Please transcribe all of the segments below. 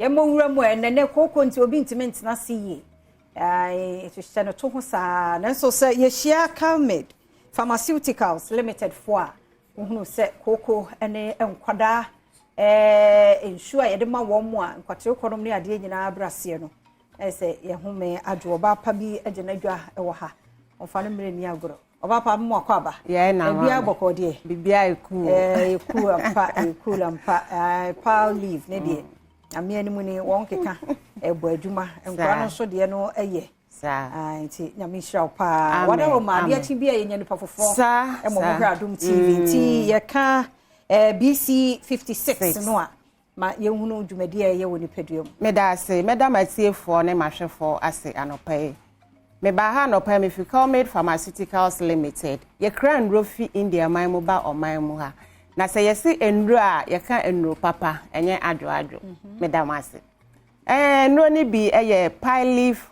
Yɛmmɔ nwura mu ɛ, nnɛ kooko nti obi ntumi ntena ase yie. Hyehyɛ no to ho saa. Nanso sɛ yɛhyia Calmed Pharmaceuticals Limited foɔ a, wohunu sɛ kooko ne nkwadaa nsuo a yɛde ma wɔn mu a nkwatere kɔnom ne adeɛ nyinaa brɛ aseɛ no, ɛyɛ sɛ yɛhome adwo. Ɔbaa pa bi gyina dwa wɔ ha, ɔmfa no mmerɛ ni agorɔ. Ɔbaa pa mu akɔ aba. Yɛn na Ebia bɔkɔ deɛ. Biribiara eku. Eku ampa, eku ampa. Pile leaf ne deɛ. Nyame anim ni wɔn keka ɛbɔ adwuma. Nkwadaa no nso deɛ no ɛyɛ. Saa. Nti Nyame nhyira wo paa. Wadaro ma adeɛ akyi bi a yɛnya nipa foforɔ. Saa. Ɛmɔ mo hwɛ Adom TV. Nti yɛka BC 56 no a, ma yɛhunu dwumadie a ɛyɛ wɔ nipadua mu. Meda ase, mɛda m'atiefoɔ ne m'ahwɛfoɔ ase anɔpa yi. Mebaa ha anɔpa yi, mefi Calmade Pharmaceuticals Limited. Yɛkra nnuro fi India man mu ba ɔman mu ha. Na sɛ yɛsi nnuro a, yɛka nnuro papa, ɛnyɛ adwoadwo. Meda mo ase. Nnuro no bi yɛ pile leaf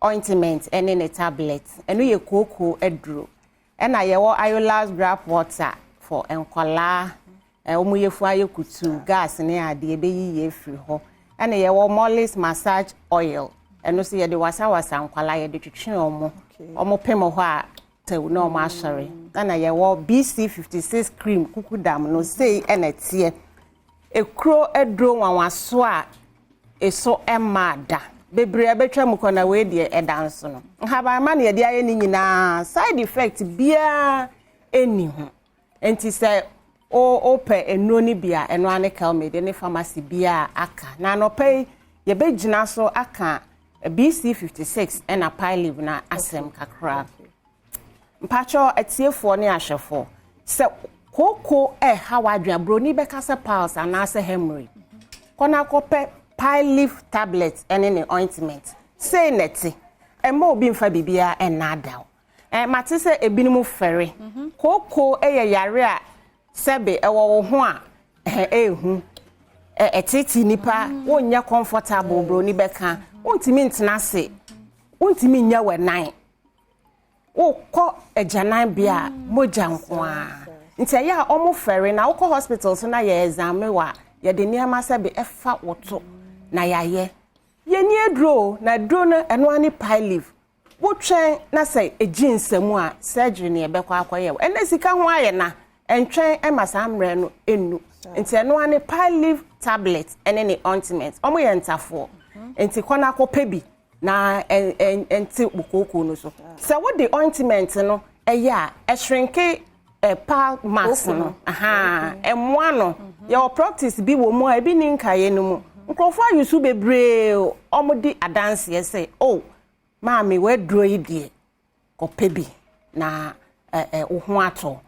ointment ne ne tablet. Ɛno yɛ kooko aduro. Ɛna yɛwɔ Ayolas gripe water for nkɔlaa. Wɔn yɛfu ayɛ kutu, gas ne adeɛ bɛyi yɛ afiri hɔ. Ɛna yɛwɔ Molly's massage oil. Ɛno nso yɛde wasawasa nkwalaa, yɛde twitwi wɔn. Wɔn pem hɔ a tew na wɔn asɔre. Ɛna yɛwɔ BC 56 cream kuku dam no sei ɛna ɛteɛ. Ekuro aduro nwanwaso a eso ɛmma da. Bebree abɛtwa mu kɔ na wei deɛ ɛda nso no. Nhabanma na yɛde ayɛ ne nyinaa, side effect biara ɛnni ho. Nti sɛ wopɛ nnuro no bi a, ɛno ara ne Kelmed ne pharmacy bi a aka. Na anɔpa yi yɛbɛgyina so aka BC 56 ɛna pile na asɛm kakra. Mpakyɛw atiefoɔ ne ahwɛfoɔ, sɛ kooko ɛha w'adwene, buroni bɛka sɛ piles anaasɛ hemorrhoid, kɔ na kɔpɛ pile leaf tablet ɛne ne ointment. Sei na ɛte, ɛmma obi mfa biribiara ɛnnaada wo. Mate sɛ ebinom fɛre kooko ɛyɛ yare a sɛbe ɛwɔ wo ho a ɛɛhu ɛtete nipa, wonyɛ comfortable. Buroni bɛka wontumi ntena ase, wontumi nyɛ w'ɛnan, wokɔ agyananbea a mogya nko a. Nti ɛyɛ a ɔmo fɛre na wokɔ hospital so na yɛ examine wɔ a, yɛde nneɛma sɛbe ɛfa wo to na yɛayɛ. Yɛni aduro na aduro no, ɛno ani pile leaf. Wotwɛn na sɛ egyi nsɛmu a, surgery ne yɛbɛkɔ akɔyɛ. Ɛnɛ sika ho ayɛ na ɛntwɛn ɛma saa mmerɛ no enu. Nti ɛno ani pile leaf tablet ɛne ne ointment. Ɔmo yɛ ntafoɔ, nti kɔ na akɔpɛ bi na ɛnte kooko no so. Sɛ wode ointment no ɛyɛ a, ɛshrinke pile marks no, ɛmoa no. Yɛwɔ practice bi wɔ mu a ebi ni nkaeɛ no mu. Nkurɔfoɔ ayusu bebree, ɔmo di adanseɛ sɛ, "Oh maame, waduro yi deɛ, kɔpɛ bi na ɛ wo ho atɔ."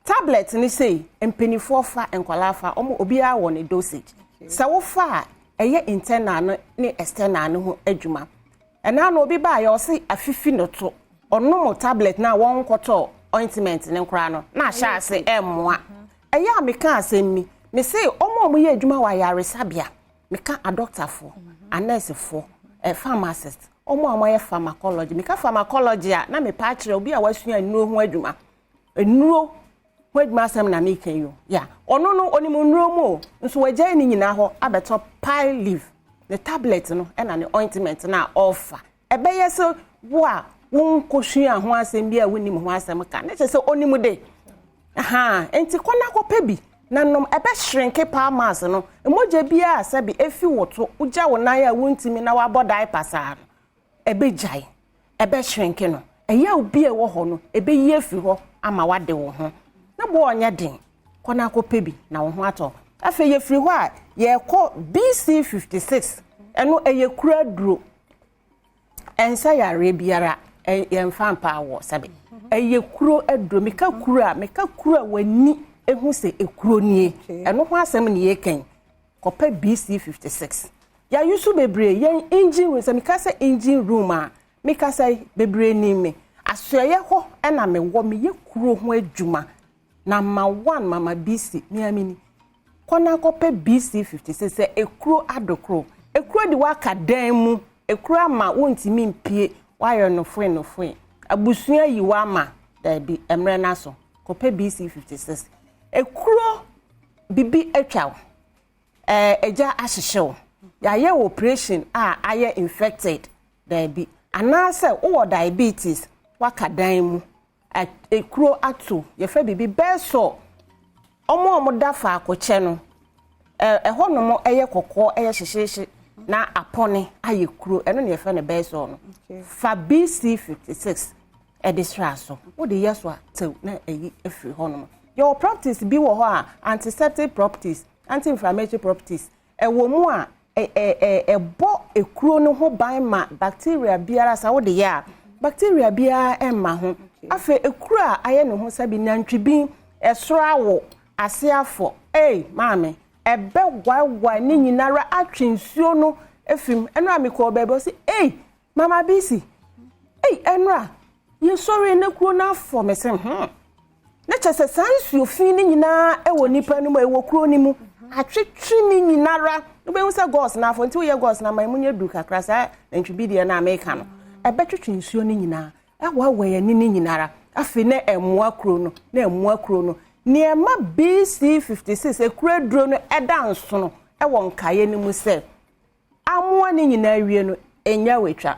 Tablet ni sei, mpanimfoɔ fa, nkwadaa fa, ɔmo obiara wɔ ne dosage. Sɛ wofa a, ɛyɛ internal no ne external no ho adwuma. Ɛna na obi baa yɛ, ɔse afifi no to, ɔnom tablet na wɔn nkɔtɔ ointment ne koraa no na ahyɛ ase ɛmmoa. Ɛyɛ a meka asɛm mi, mese ɔmo a ɔmo yɛ adwuma wɔ ayaresabea, meka adɔktafoɔ, anɛɛsefoɔ, pharmacist, ɔmo a wɔyɛ pharmacology. Meka pharmacology a, na mepa akyerɛ obi a wasua nnuro ho adwuma. Nnuro ho adwuma asɛm na meka yi o. Ya ɔno no onim nnuro mu o, nso wagyae ne nyinaa hɔ abɛtɔ pile leaf ne tablet no ɛna ne ointment no a ɔrefa. Ɛbɛyɛ sɛ wo a wonkɔsua ho asɛm bi a wonim ho asɛm ka ne kyerɛ sɛ onim de aha. Nti kɔ na kɔpɛ bi na nom, ɛbɛshrinke pile marks no. Mogya biara sɛbi efi wo to, wogya wo nan a wontumi na wabɔ diaper saa no, ɛbɛgyae, ɛbɛshrinke no. Ɛyɛ obi a ɛwɔ hɔ no, ɛbɛyi afiri hɔ ama wade wo ho na boɔ ɔnyɛ den. Kɔ na akɔpɛ bi na wo ho atɔ. Afei yɛfiri hɔ a, yɛrekɔ BC 56. Ɛno ɛyɛ kura duro, ɛnsa yareɛ biara, yɛmfa mpa wɔ sɛbe ɛyɛ kuro aduro. Meka kuro a, meka kuro a w'ani ehu sɛ ekuro nie. Ɛno ho asɛm ne yɛkɛn. Kɔpɛ BC 56. Yɛayusu bebree yɛn engine room. Sɛ meka sɛ engine room a, meka sɛ bebree nim me asoɛyɛ hɔ ɛna mewɔ meyɛ kuro ho adwuma. Number one, mama BC miamini. Kɔ na kɔpɛ BC 56. Sɛ ekuro adokoro, ekuro de waka dan mu, ekuro ama wontumi mpie, wayɛ nofoe nofoe, abusua yi wa ama daabi, mmerɛ na so, kɔpɛ BC 56. Ekuro bibi atwa wo, agya ahyehyɛ wo. Yɛayɛ operation a ayɛ infected, daabi. Anaasɛ wowɔ diabetes, waka dan mu, ekuro ato, yɛfrɛ biribi bed sore. Ɔmo a ɔmo da faako kyɛ no, ɛhɔnom ɛyɛ kɔkɔɔ, ɛyɛ hyehyehye na apɔne ayɛ kuro, ɛno na yɛfrɛ no bed sore no. Fa BC 56 ɛde sra so, wode yɛ so a, tew na ɛyi afiri hɔnom. Yɛwɔ properties bi wɔ hɔ a antiseptic properties, anti-inflammatory properties ɛwɔ mu a ɛ ɛ ɛbɔ ekuro no ho ban ma bacteria biara sa wode yɛ a, bacteria biara ɛmma ho. Afei ekuro a ayɛ ne ho sɛbi nantwibin, ɛsoro awo, ase afɔ, ee maame, ɛbɛ waewae ne nyinara atwe nsuo no efim. Ɛno a mekɔɔ baabi, ɔsi, "Ei, Mama Bisi, ei, ɛno a yɛsɔre ne kuro no afɔ." Me sɛ, ne kyɛ sɛ saa nsuo fi no nyinaa ɛwɔ nipa no mu, ɛwɔ kuro no mu, atwetwe ne nyinara. Wobɛhu sɛ gauze no afɔ nti woyɛ gauze no ama mu nyɛ du kakra. Saa nantwibi deɛ no a meka no, ɛbɛtwetwe nsuo no nyinaa, ɛwaewae ani no nyinara. Afei na ɛmmoa kuro no, na ɛmmoa kuro no. Nneɛma BC 56 ekuro aduro no ɛda nsono ɛwɔ nkaeɛ no mu sɛ amoa ne nyinaa wie no, ɛnya wetwa.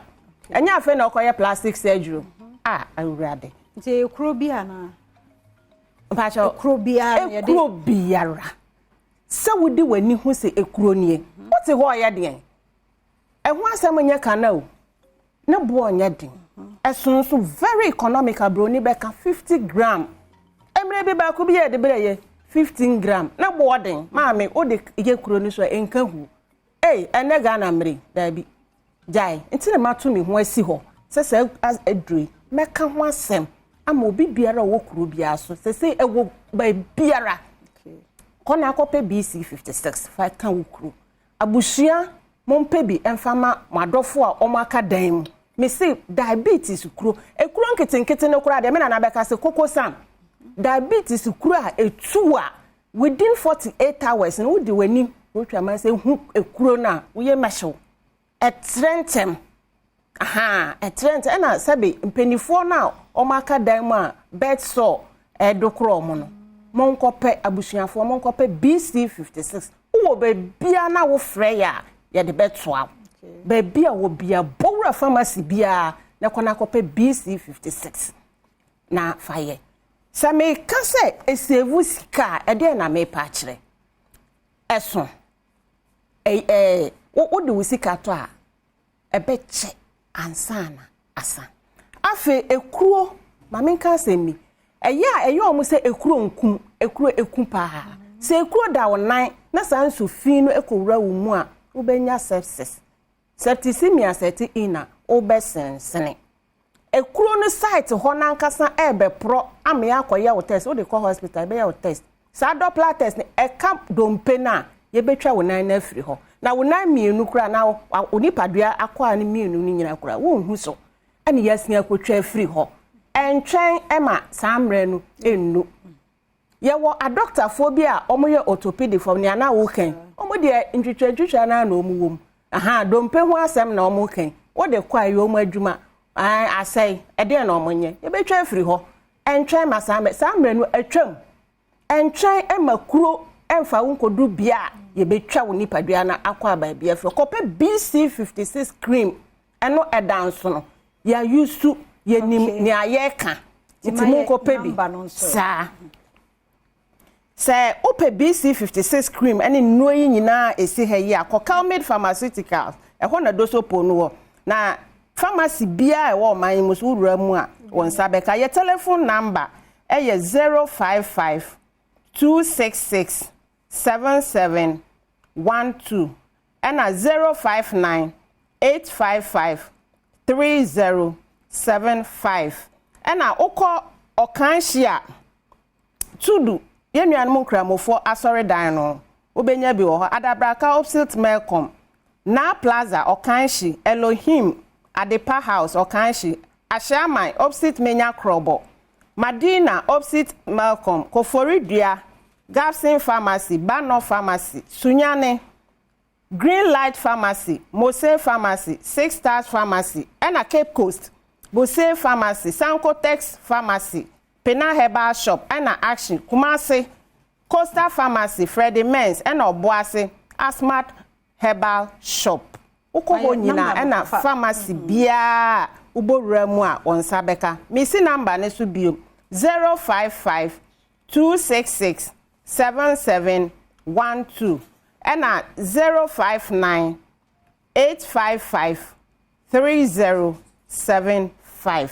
Ɛnyɛ afei na ɔkɔyɛ plastic surgery a, Awurade. Nti ekuro bi anaa? Mpakyɛw? Ekuro biara na yɛde? Ekuro biara sɛ wodi w'ani ho sɛ ekuro nie, wote hɔ ɔyɛ deɛn, ɛho asɛm nyɛ kana o. Ne boɔ nyɛ den, ɛso nso very economical. Broni bɛka 50 gram, mmerɛ bi baako bi yɛ de berɛ yɛ 15 gram ne boɔ den. Maame, wode yɛ kuro no so a, ɛnka hu. Ei, ɛnɛ Ghana mmere daabi, gyae. Nti na mato me ho asi hɔ sɛ sɛ aduro yi, mɛka ho asɛm ama obi biara a ɔwɔ kuro biara so sɛ ɛwɔ baabiara kɔ na akɔpɛ BC 56 fa ka wo kuro. Abusua, mompɛ bi ɛmfa ma mo adɔfo a ɔmo aka dan mu. Mese diabetes kuro, ekuro nketenkete no koraa deɛ, me nana bɛka sɛ koko sam. Diabetes kuro a etu a, within 48 hours no, wodi w'anim wotwa ma sɛ hu ekuro no a woyɛ mɛhyew, ɛtrɛ ntɛm aha, ɛtrɛ ntɛm. Ɛna sɛbi mpanimfoɔ no a wɔn aka dan mu a bed sore ɛdo korɔ wɔn no, monkɔpɛ. Abusuafoɔ, monkɔpɛ BC 56. Wowɔ beebia na wofrɛ yɛ a, yɛde bɛtoa beebi a wɔ bia, bɔwura pharmacy biara na kɔ na akɔpɛ BC 56 na fa yɛ. Sɛ meka sɛ esevu sika a, ɛdeɛ na mepa akyerɛ ɛso ɛ ɛɛ wode wo sika tɔ a, ɛbɛkyɛ ansa na asa. Afei ekuro, maame, nka asɛm bi. Ɛyɛ a ɛyɛ ɔmo sɛ ekuro nkum, ekuro eku paa. Sɛ ekuro da wo nan na saa nsu fi no ekɔwura wo mu a, wobɛnya sepsis, septicemia sɛte in a wobɛsensene. Ekuro no site hɔ nankasa ɛɛbɛporɔ ama yɛ akɔyɛ wo test. Wode kɔ hospital, ɛbɛyɛ wo test, saa Doppler test no, ɛka dompe no a, yɛbɛtwa wo nan no afiri hɔ. Na wo nan mmienu koraa na wo nipadua akɔ a no mmienu no nyinaa koraa wonhu so, ɛne yɛasia akɔtwa afiri hɔ. Ɛntwɛn ɛma saa mmerɛ no ɛnnu. Yɛwɔ adɔktafoɔ bi a wɔyɛ orthopedic, nea na wokan wɔn deɛ, ntwitwa ntwitwa naa na wɔn wɔ mu aha. Dompe ho asɛm na wɔn kan, wɔde kɔ a, ɛyɛ wɔn adwuma. Asɛe ɛdeɛ na wɔn nyɛ, yɛbɛtwa afiri hɔ. Ɛntwɛn ma saa mmerɛ, saa mmerɛ no atwam. Ɛntwɛn ɛma kuro ɛmfa wo nkɔdu bea a yɛbɛtwa wo nipadua no akɔ a baabi afiri. Kɔpɛ BC 56 cream, ɛno ɛda nso no yɛayusu, yɛnim nea yɛreka, nti monkɔpɛ bi. Saa sɛ wopɛ BC 56 cream ɛne nnuro yi nyinaa ɛsi ha yi a, kɔ Calmed Pharmaceuticals, ɛhɔ na Dosopo no wɔ. Na pharmacy biara ɛwɔ ɔman yi mu so, wowura mu a, wɔn nsa bɛka. Yɛ telephone number ɛyɛ 0552667712 ɛna 0598553075. Ɛna wokɔ Ɔkanhye Tudu, yɛn nuanom nkramofoɔ asɔredan no, wobɛnya bi wɔ hɔ. Adabraka, opposite Melcom, Na Plaza, Ɔkanhye, Elohim Adepa House, Ɔkanhye, Ahyɛaman, opposite Menya Krɔbɔ, Madina, opposite Melcom, Koforidua, Gabson Pharmacy, Bano Pharmacy, Sunyane, Green Light Pharmacy, Mose Pharmacy, Six Stars Pharmacy, ɛna Cape Coast, Bose Pharmacy, Sankotex Pharmacy, Pena Herbal Shop, ɛna Action, Kumase, Coastal Pharmacy, Freddie Mens, ɛna Ɔboase, Asmat. Herbal Shop. Wokɔ hɔ nyinaa ɛna pharmacy biara a wobɔ wura mu a wɔn nsa bɛka. Mesi number ne so bio, 0552667712 ɛna 0598553075.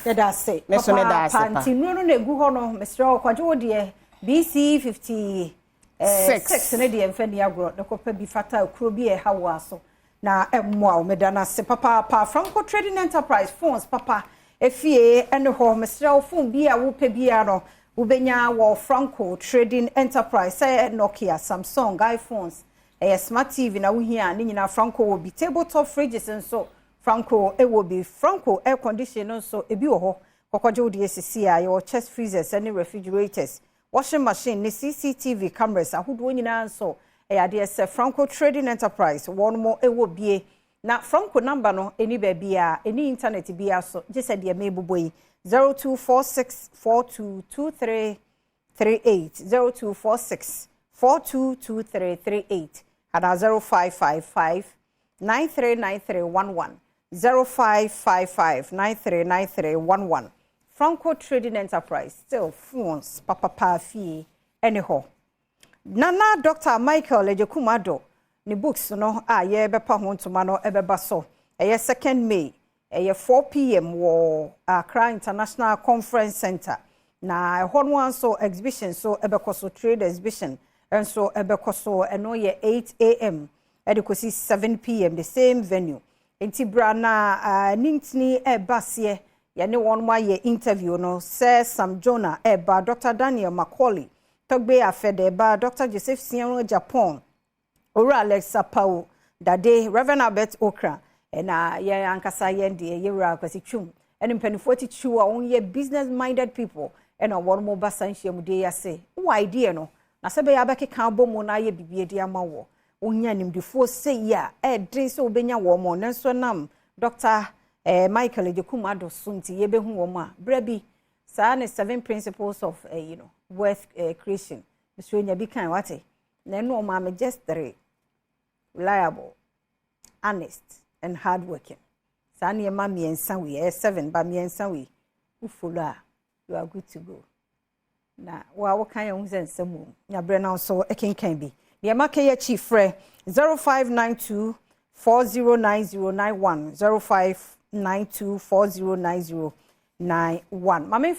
Yɛda ase. Me so meda ase pa. Nti nnuro no na egu hɔ no, mesrɛ wo, kɔgye wo deɛ BC 50 6. 6 ne deɛ mfa ni agorɔ ne kɔpɛ bi fata kuro bi a ɛha wo aso na ɛmmoa wo. Meda no ase papaapa. Franco Trading Enterprise, phones papa efie ɛne hɔ. Mesrɛ wo, phone bi a wopɛ biara no, wobɛnya wɔ Franco Trading Enterprise, sɛ Nokia, Samsung, iPhones, ɛyɛ smart TV na wohia ne nyinaa, Franco wɔ bi. Tabletop fridges nso, Franco ɛwɔ bi. Franco air condition no nso ebi wɔ hɔ. Kɔkɔgye wo deɛ sisi a yɛwɔ chest freezers ne refrigerators, washing machine ne CCTV cameras ahodoɔ nyinaa nso. Ɛyɛ adeɛ sɛ Franco Trading Enterprise wɔn mo ɛwɔ bie. Na Franco number no ɛni baabi a ɛni internet biara so, gye sɛ deɛ mebobɔ yi: 0246422338, 0246422338 ana 0555939311, 0555939311. Franco Trading Enterprise, still phones papapa fie ɛne hɔ. Nana Dr Michael Agyekum Addo ne books no a yɛbɛpa ho ntoma no ɛbɛba so, ɛyɛ 2nd May, ɛyɛ 4 p.m. wɔ Accra International Conference Center. Na ɛhɔ no nso exhibition so ɛbɛkɔ so, trade exhibition nso ɛbɛkɔ so. Ɛno yɛ 8 a.m. ɛde kɔsi 7 p.m., the same venue. Nti bra na ne ntini ɛreba aseɛ, yɛne wɔn ayɛ interview no sɛ Sam Jonah ɛreba, Dr Daniel Macaulay Tɔgbe Afɛdɛ ɛba, Dr Joseph Siano Japan, Owura Alex Sapao Dade, Reverend Albert Okra, ɛna yɛn ankasa yɛn deɛ, yɛwura Akwasi Twum, ɛne mpanimfoɔ titiriw a wɔyɛ business minded people ɛna wɔn mo ba saa nhyiamudeɛ yi ase. Wɔ idea no na sɛ bɛyɛ abɛkeka abɔ mu na ayɛ biribi adi ama wɔ wonya nimdifoɔ sɛ yi a ɛɛden sɛ wobɛnya wɔn mo, nanso nam Dr Michael Agyekum Addo so nti yɛbɛhu wɔn a berɛ bi saa ne seven principles of wealth creation. Mesoro nya bi kan wate na ɛno ɔmo ame just three: reliable, honest and hardworking. Saa nneɛma mmiɛnsa wei, ɛyɛ seven ba mmiɛnsa wei, wo follow a, you are good to go. Na wo a woka yɛn ho sɛ nsɛm wɔ mu nyaberɛ no nso kenkan bi deɛ maka yɛ akyi, frɛ 0592 409091, 0592 409091. Maame.